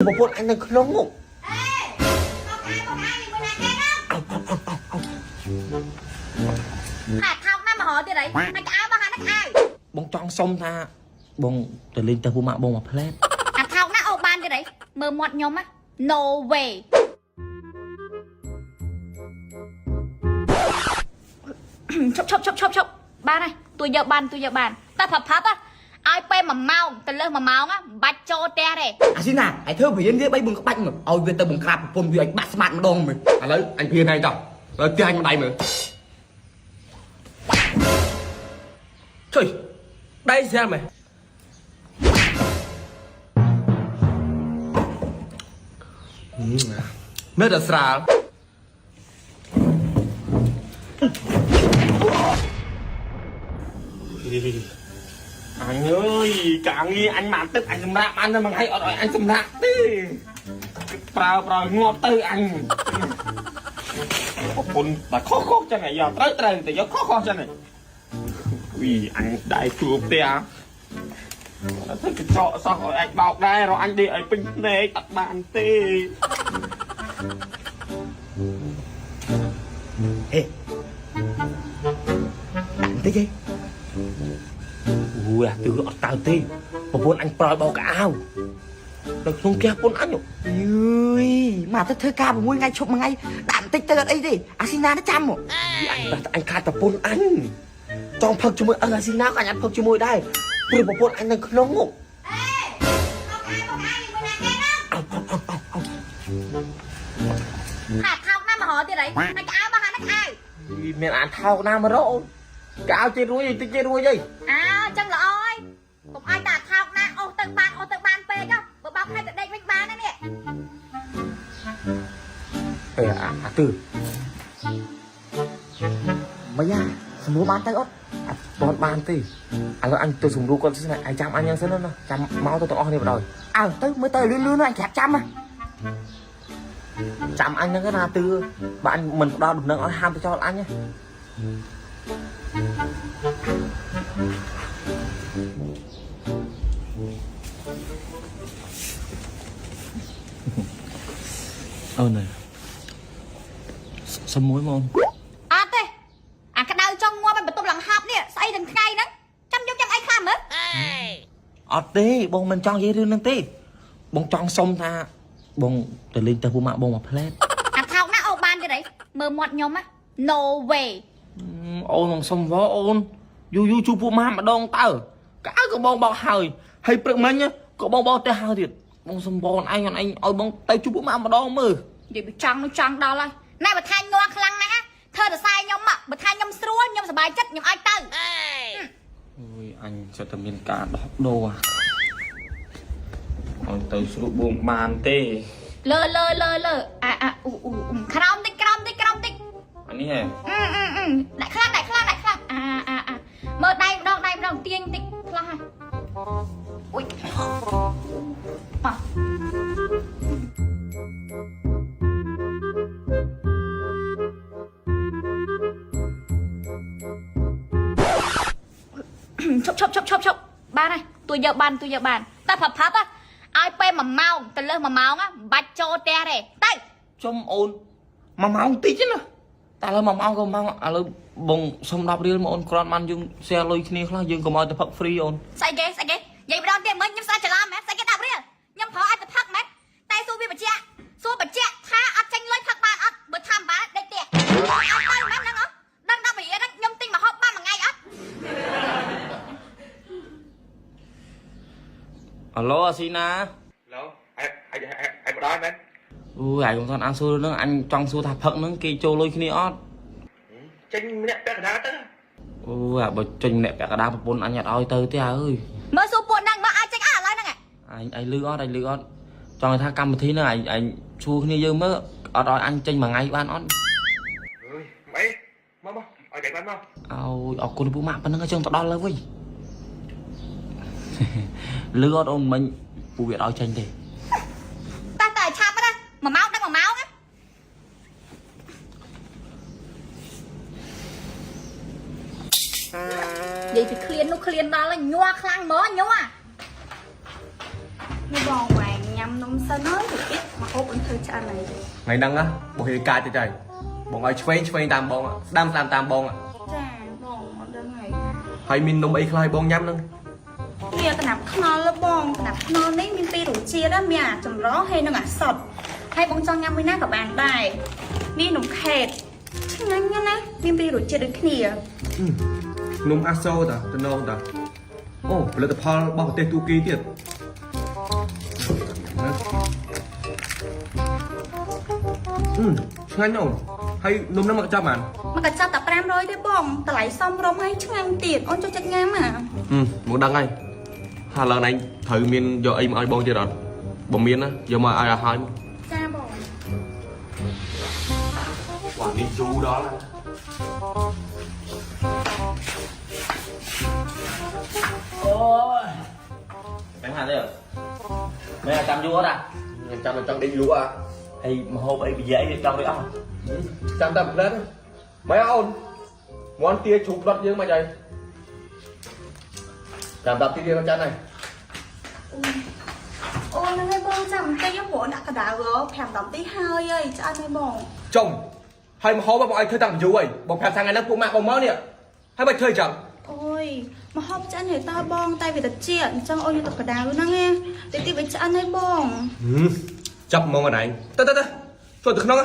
ប្រពន្ធអញនៅក្នុង អេមកអាមកអាមួយណាគេហ្នឹងហាថោកណាស់មករទៀតអីហើយកៅមកហាហ្នឹងអាវ បងចង់សុំថាបងទៅលេងទៅពួកម៉ាក់បងមកផ្លែត អាថោកណាស់អូបានទៀតអីមើលមាត់ខ្ញុំណា No way ឈប់ឈប់ឈប់ឈប់ឈប់បានហើយទួយកបានទួយកបានតែផាប់ផាប់ឲ្យពេល1ម៉ោងទៅលើស1ម៉ោងមិនបាច់ចូលផ្ទះទេ អាស៊ីណាឲ្យធ្វើព្រានវា3 4ក្បាច់មកឲ្យវាទៅបង្ក្រាបប្រពន្ធវាឲ្យបាក់ស្មាតម្ដងមើល ឥឡូវអញព្រានហើយតោះឥឡូវផ្ទះអញមកដៃមើល ជួយដៃស្រាលមែន នៅតែស្រាល អញអើយកាងីអញមកទឹកអញសម្រាប់បានតែមួយថ្ងៃអត់ឲ្យអញសម្រាប់ទេប្រើប្រើងាប់ទៅអញប្រពន្ធតែខុសខុសចឹងឯងយកត្រូវត្រូវតែយកខុសខុសចឹងឯងវីអញដែរជួបផ្ទះអត់ធ្វើកញ្ចក់សោះឲ្យអាចបោកដែររកអញដេកឲ្យពេញភ្នែកអត់បានទេ ហេដាក់បន្តិចហេ អូយអាទឺអត់ទៅទេប្រពន្ធអញប្រយបោកកៅអៅនៅក្នុងផ្ទះប្រពន្ធអញ យយមកទៅធ្វើការ6ថ្ងៃឈប់មួយថ្ងៃដាក់បន្តិចទៅអត់អីទេអាស៊ីណាទៅចាំមក អញតែអញខាតប្រពន្ធអញចង់ផឹកជាមួយអឹងអាស៊ីណាក៏អញអត់ផឹកជាមួយដែរព្រោះប្រពន្ធអញនៅក្នុង អេមកអាមកអាមួយណាគេហ្នឹងហាថោកណាស់មករទៀតអីហើយកៅមកហាហ្នឹងអាវ មានអានថោកណាមករកអូនកៅជិះរួយតិចជិះរួយអី អើចឹងល្អហើយកុំឲ្យតែថោកណាស់អូសទៅបានអូសទៅបានពេកបើបោកឲ្យទៅដេកវិញបានណានេះ អេអាអាទឺ មិនយ៉ាសម្រួលបានទៅអត់ អត់តន់បានទេឥឡូវអញទៅសម្រួលគាត់សិនណាឯងចាំអញយ៉ាងសិនណាចាំមកទៅទាំងអស់គ្នាបណ្ដោយ អើទៅមើលទៅលឿនលឿនអញក្រាបចាំហ៎ ចាំអញហ្នឹងណាទឺបើអញមិនផ្ដល់ដំណឹងឲ្យហាមទៅចោលអញណាអូនសុំមួយមក អត់ទេអាក្តៅចង់ងាប់ឲ្យបន្ទប់ឡើងហប់នេះស្អីទាំងថ្ងៃហ្នឹងចាំយកចាំអីខ្លះមើល អត់ទេបងមិនចង់និយាយរឿងហ្នឹងទេបងចង់សុំថាបងទៅលេងទៅពួកម៉ាក់បងមកផ្លែត អាថោកណាស់អូបានទៀតអីមើលមាត់ខ្ញុំណា No way អូនមកសុំវអូនយូរយូរជួបពួកម៉ាក់ម្ដងតើកៅក៏បងបោកហើយហើយព្រឹកមិញក៏បងបោកទៅហើយទៀតបងសុំវអូនឯងអូនឯងឲ្យបងទៅជួបពួកម៉ាក់ម្ដងមើល និយាយពីចង់នោះចង់ដល់ហើយណែបើថាញ័រខ្លាំងណាស់ណាធ្វើតែសែខ្ញុំមកបើថាខ្ញុំស្រួលខ្ញុំសប្បាយចិត្តខ្ញុំឲ្យទៅ អូយអញសិតតែមានការដោះដូរឲ្យទៅស្រួលបងបានទេ លើលើលើលើអាអាអ៊ូអ៊ូអ៊ូក្រោមតិចក្រោមតិចក្រោមតិច អានេះហ៎ អឺអឺអឺដាក់ខ្លាំងដាក់ខ្លាំងដាក់ខ្លាំងអាអាអាមើលដៃម្ដងដៃម្ដងទាញតិចខ្លះហើយអុយប៉ោះឈប់ឈប់ឈប់ឈប់ឈប់បានហើយទួយកបានទួយកបានតែផាប់ផាប់ឲ្យពេល1ម៉ោងទៅលើស1ម៉ោងមិនបាច់ចូលផ្ទះទេទៅ ជុំអូន1ម៉ោងតិចណាតែឥឡូវ1ម៉ោងក៏ម៉ោងឥឡូវបងសុំ10រៀលមកអូនគ្រាន់បានយើង share លុយគ្នាខ្លះយើងកុំឲ្យទៅផឹក free អូន ស្អីគេស្អីគេនិយាយម្ដងទៀតមិញខ្ញុំស្ដាប់ច្រឡំហ៎ស្អីគេ10រៀលខ្ញុំប្រឲ្យទៅផឹកមែនតែសួរវាបញ្ជាក់សួរបញ្ជាក់ថាអត់ចេញលុយផឹកបានអត់បើថាមិនបានដេកផ្ទះអត់ទៅមែនហ្នឹងអត់ដឹង10រៀលហ្នឹងខ្ញុំទិញមកហូបបានមួយថ្ងៃអត់ អាឡូអាស៊ីណា ឡូអញអញអញបដល់មែន អូយឯងមិនទាន់អានសួររឿងហ្នឹងអញចង់សួរថាផឹកហ្នឹងគេចូលលុយគ្នាអត់ ចេញម្នាក់ពាក់កណ្ដាលទៅ អូយអាបើចេញម្នាក់ពាក់កណ្ដាលប្រពន្ធអញអត់ឲ្យទៅទេអើយ មើលសួរពួកហ្នឹងមកឲ្យចេញអត់ឥឡូវហ្នឹង អញឯងលឺអត់ឯងលឺអត់ចង់ឲ្យថាកម្មវិធីហ្នឹងឯងឯងសួរគ្នាយើងមើលអត់ឲ្យអញចេញមួយថ្ងៃបានអត់ អើយអីមកមកឲ្យដៃបានមក អើយអរគុណពូម៉ាក់ប៉ុណ្្នឹងឲ្យចង់ទៅដល់លើវិញ លឺអត់អូនមិញពូវាអត់ឲ្យចេញទេ តែតែឆាប់ណា1ម៉ោងដឹង1ម៉ោងណានិយាយពីឃ្លាននោះឃ្លានដល់ហើយញ័រខ្លាំងហ្មងញ័រនេះបងវ៉ែ ញ៉ាំនំសិនហើយទៅទៀតមកហូបអូនធ្វើឆ្អិនហើយ ថ្ងៃហ្នឹងណាបងហេកាចតិចហើយបងឲ្យឆ្វេងឆ្វេងតាមបងស្ដាំស្ដាំតាមបង ចាបងអត់ដឹងហើយ ហើយមាននំអីខ្លះឲ្យបងញ៉ាំហ្នឹង មានតំណាប់ខ្នុរបងតំណាប់ខ្នុរនេះមានពីររសជាតិណាមានអាចម្រោះហើយនិងអាសុតហើយបងចង់ញ៉ាំមួយណាក៏បានដែរនេះនំខេតឆ្ងាញ់ណាស់ណាមានពីររសជាតិដូចគ្នា នំអាសូតាតំណងតាអូផលិតផលរបស់ប្រទេសទូគីទៀតអឺឆ្ងាញ់ណាស់អូនហើយនំហ្នឹងមកចាប់បាន មកកញ្ចប់តែ500ទេបងតម្លៃសមរម្យហើយឆ្ងាញ់ទៀតអូនចូលចិត្តញ៉ាំអា មកដឹងហើយហើយឡើងឯងត្រូវមានយកអីមកឲ្យបងទៀតអត់បើមានណាយកមកឲ្យឲ្យហើយមក ចាបង វ៉ានេះយូរដល់ហើយ អូយចាំហាទេមែនចាំយូរអត់អា ខ្ញុំចាំតែចង់ដេកលក់អា ហើយមហូបអីបយាយចង់រួចអស់ ចាំតែផ្លែតម៉ែអូនមន់ទាជ្រូកដុតយើងមកហើយចាំតាប់ទីទៀតមកចាំហើយ អូនហ្នឹងហើយបងចាំបន្តិចព្រោះដាក់កដៅ5 10ទីហើយហើយឆ្អិនហើយបង ចុំហើយមហូបបងឲ្យធ្វើតាំងពីយូរហើយបងប្រាប់ថាថ្ងៃហ្នឹងពួកម៉ាក់បងមកនេះហើយបើធ្វើចឹង អូយមកហូបឆ្អិនហើយតើបងតែវាតិចអញ្ចឹងអូនយកទៅកដៅហ្នឹងណាតិចតិចវាឆ្អិនហើយបង ចាប់ហ្មងអនឯងទៅទៅទៅចូលទៅក្នុង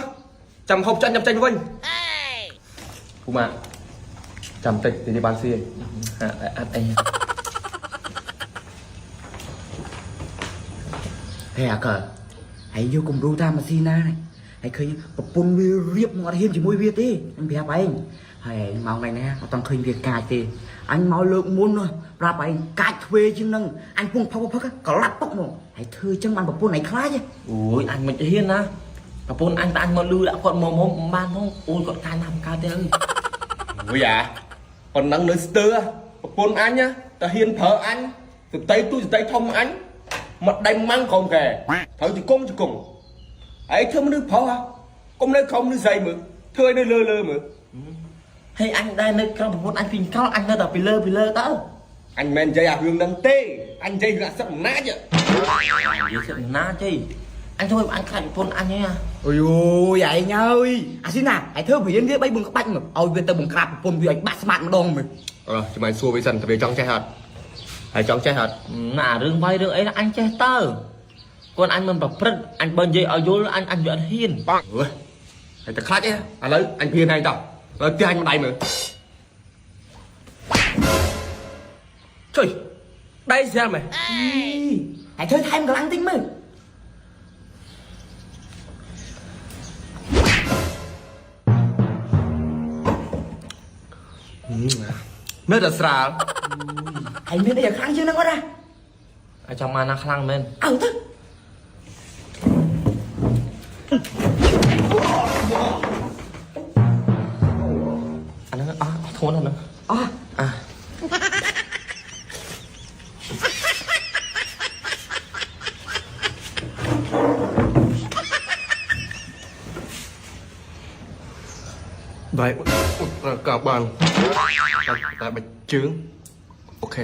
ចាំហូបចាញ់ចាំចាញ់វិញពួកម៉ាក់ចាំតិចទីនេះបានស៊ីហើយ អត់អី ហេអាកើហើយយកគំរូតាមម៉ាស៊ីនណានេះហើយឃើញប្រពន្ធវារៀបមកអត់ហ៊ានជាមួយវាទេអញប្រាប់ឯងហើយឯងមកថ្ងៃណាអត់តង់ឃើញវាកាចទេអញមកលើកមុននោះប្រាប់ឯងកាចទ្វេជាងនឹងអញពងផឹកផឹកកលាប់ពុកមកហើយធ្វើចឹងបានប្រពន្ធឯងខ្លាចហ៎ អូយអញមិនហ៊ានណាប្រពន្ធអញតែអញមកលឺដាក់គាត់មកមកមិនបានផងអូយគាត់កាចណាស់មិនកើតទេអើយ អូយអាប៉ុណ្ណឹងនៅស្ទើរប្រពន្ធអញតែហ៊ានប្រើអញសតីទូសតីធំអញមកដៃម៉ាំងក្រុមកែត្រូវជង្គង់ជង្គង់ឯងធ្វើមនុស្សប្រុសកុំនៅក្រុមមនុស្សស្រីមើលធ្វើឲ្យនៅលើលើមើល ហើយអញដែរនៅក្រោមប្រពន្ធអញពីក្រោលអញនៅតែពីលើពីលើទៅ អញមិននិយាយអារឿងហ្នឹងទេអញនិយាយរឿងអាសិកអំណាច និយាយសិណាជីអញធ្វើអញខ្លាចប្រពន្ធអញហីអា អូយអូយឯងហើយអាស៊ីណាឯងធ្វើបរៀនវា3 4ក្បាច់មកឲ្យវាទៅបង្ក្រាបប្រពន្ធវាឲ្យបាក់ស្មាតម្ដងមើល អឺចាំឲ្យសួរវាសិនតើវាចង់ចេះអត់ហើយចង់ចេះអត់ ណារឿងវាយរឿងអីអញចេះទៅគាត់អញមិនប្រព្រឹត្តអញបើនិយាយឲ្យយល់អញអញវាអត់ហ៊ាន បាក់អើយហើយតែខ្លាចអីឥឡូវអញព្រានហើយតោះឥឡូវផ្ទះអញម្ដាយមើល ជួយដៃស្រាលមែន ហើយធ្វើថែមកម្លាំងតិចមើល នៅតែស្រាល ហើយមានអីឲ្យខ្លាំងជាងនឹងអត់ណា អញចង់មកណាខ្លាំងមែន អើទៅ អាហ្នឹងអស់អស់ធ្ងន់អាហ្នឹង អស់ អា ដៃប្រើការបានតែតែបាច់ជើងអូខេ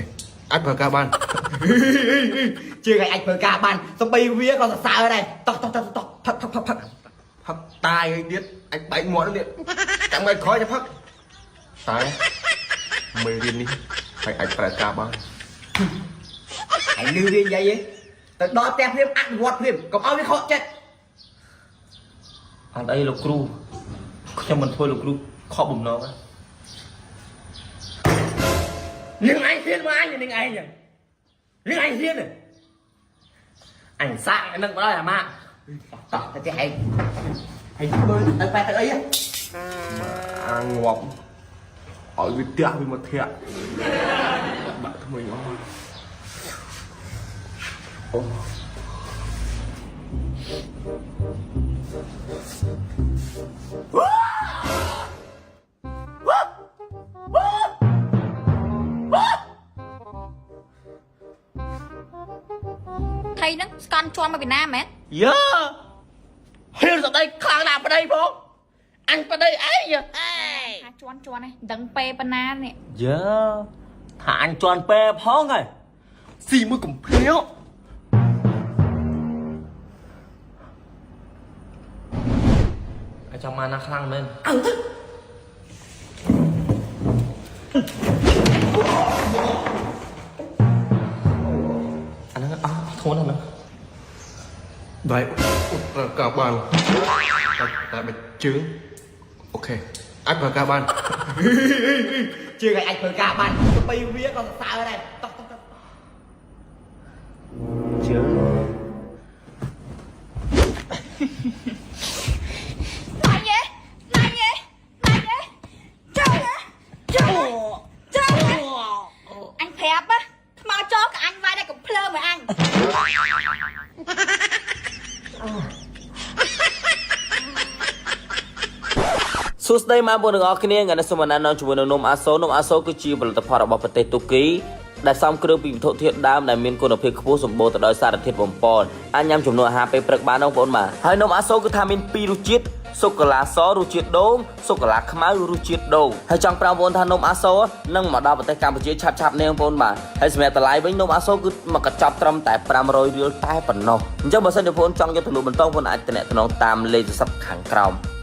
អាចប្រើការបាន ជើងឲ្យអាចធ្វើការបានសំបីវាក៏សរសើរដែរតោះតោះតោះតោះផឹកផឹកផឹកផឹក ផឹកតាយឲ្យទៀតអាចបែកមាត់ហ្នឹងទៀតចាំឲ្យក្រោយจะផឹកតែមេរៀននេះហើយអាចប្រើការបាន ហើយលឺវានិយាយឯងទៅដល់ផ្ទះភ្លាមអនុវត្តភ្លាមកុំឲ្យវាខកចិត្ត អត់អីលោកគ្រូខ្ញុំមិនធ្វើលោកគ្រូខកបំណង នាងឯងហ៊ានមកអញនាងឯងនាងឯងហ៊ាន អញសាកនឹងមកដល់អាម៉ាក់ តោះទៅផ្ទះឯងហើយមើលទៅប៉ែទៅអីហ៎ អាងាប់ឲ្យវាផ្ទះវាមកធាក់បាក់ថ្មីអស់អូ ថៃហ្នឹងស្កន់ជន់មកពីណាមែន យើហ៊ានសដីខ្លាំងណាស់ប្តីផងអញប្តីឯង ថាជន់ជន់ឯងមិនដឹងពេប៉ុណ្ណានេះ យើថាអញជន់ពេផងហើយស៊ីមួយកំភ្លាវ ចង់បានណាខ្លាំងមែនអាហ្នឹងអស់ធ្ងន់ណាស់ហ្នឹង ដៃប្រើការបានតែតែបើជើងអូខេអាចប្រើការបាន ជើងឲ្យអាចធ្វើការបានទៅបីវាក៏សរសើរដែរតោះតោះតោះជើង ណៃយេណៃយេណៃយេចូលណាចូលចូលអញប្រាប់ណាខ្មៅចូលក៏អញវាយដែរកំភ្លើមួយអញ សួស្តីម៉ែបងប្អូនទាំងអស់គ្នាថ្ងៃនេះសូមណែនាំជាមួយនឹងនំអាសូនំអាសូគឺជាផលិតផលរបស់ប្រទេសទូគីដែលផ្សំគ្រឿងពីវត្ថុធាតុដើមដែលមានគុណភាពខ្ពស់សម្បូរទៅដោយសារធាតុបំប៉នអាចញ៉ាំជំនួសអាហារពេលព្រឹកបានបងប្អូនបាទហើយនំអាសូគឺថាមានពីររសជាតិសូកូឡាសរសជាតិដូងសូកូឡាខ្មៅរសជាតិដូងហើយចង់ប្រាប់បងប្អូនថានំអាសូនឹងមកដល់ប្រទេសកម្ពុជាឆាប់ឆាប់នេះបងប្អូនបាទហើយសម្រាប់តម្លៃវិញនំអាសូគឺមកកញ្ចប់ត្រឹមតែ500រៀលតែប៉ុណ្ណោះអញ្ចឹងបើសិនជាបងប្អូនចង់យកទៅលក់បន្តបងប្អូនអាចទំនាក់ទំនងតាមលេខទូរស័ព្ទខាងក្រោម។